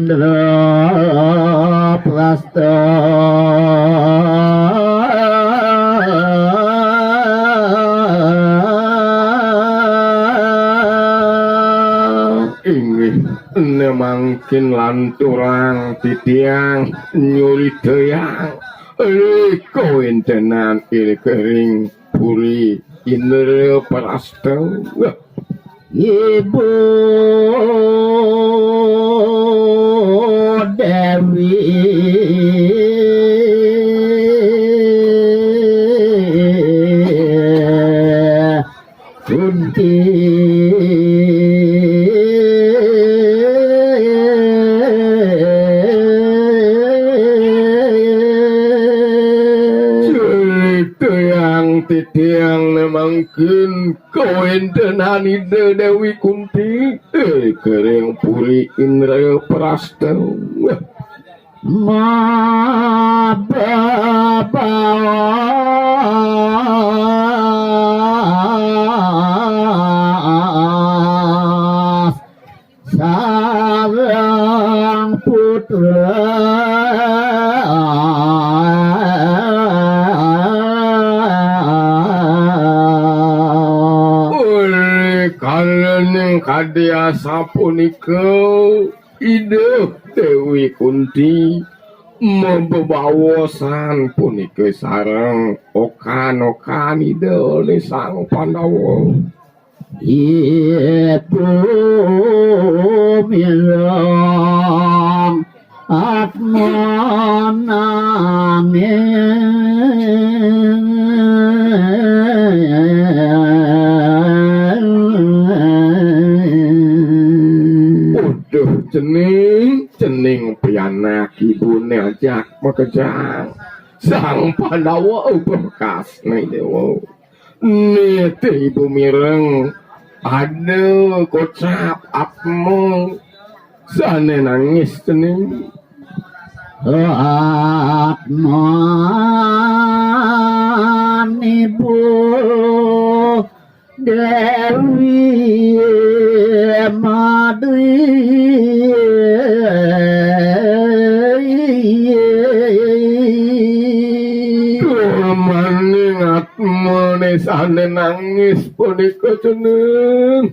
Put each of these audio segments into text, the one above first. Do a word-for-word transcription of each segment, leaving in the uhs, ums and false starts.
Indraprasta. Inggih, ne mangkin lanturang titiang nyuritayang ri kawéntenan iri kering puri Indraprasta. Ibu Déwi Kunti. Critayang titiang ne mangkin kawéntenan Ida Déwi Kunti, eh, kering puri Indraprasta. Mababaos sareng putra. Olih kalaning kadi asapunika, Ida Déwi Kunti mabebaosan punika sareng okan-okan Ida olih Sang Pandawa. Ibu mireng atma nangis. Uduh cening, cening pianak ibuné ajak makejang. Sang Pandawa ubekasné Déwa. Nitih ibu mireng, ada kocap atma sané nangis cening. Atman ibu Déwi Madri. Tur maning atmané sané nangis punika cening.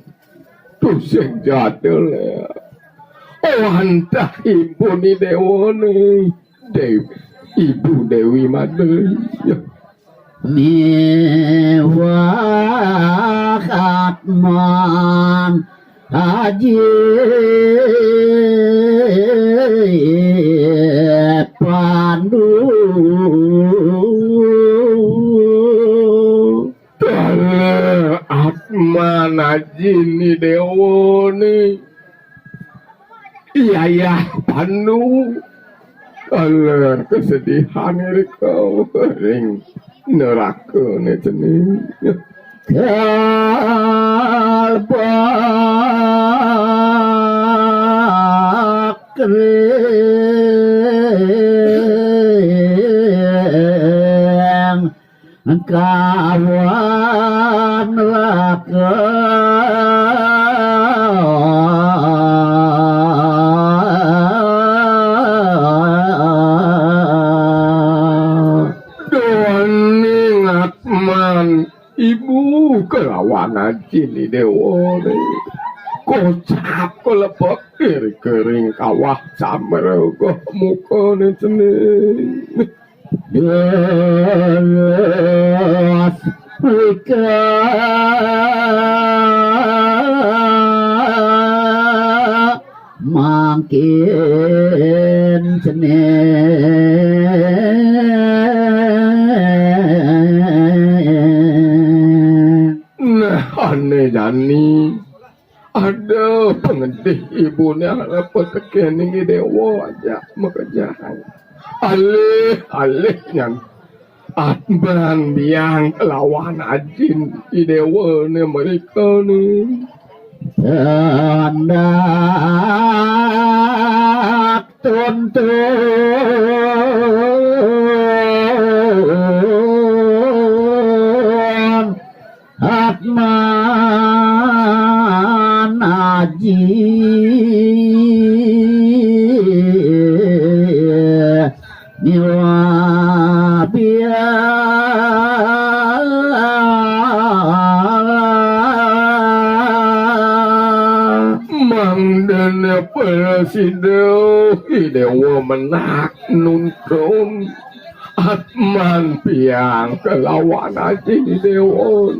Tusing jadul ya. Oh, antah ibuné Déwané. Déwi, Ibu Déwi Madri. Miwah Atman Aji Pandu. Taler Atman Ajiné Déwané. Yayah Pandu. Taler kesedihan irika ring nerakané cening. Kalbak ring kawan laka. Duaning Atman ibu kalawan ajiné Déwané. Kocap kalebek iri kering kawah samraga mukané cening. Dewas rika mangkin cening. Nah, ané jani. Ada pangedih ibuné arep tekening I Déwa ajak makejang. Alih, alih nyan. Atman biang lawan ajin I Déwané mrikané. Hendak tuntun Atman Aji. Sida Déwa menak nuntun atman piang kalawan Aji Déwa.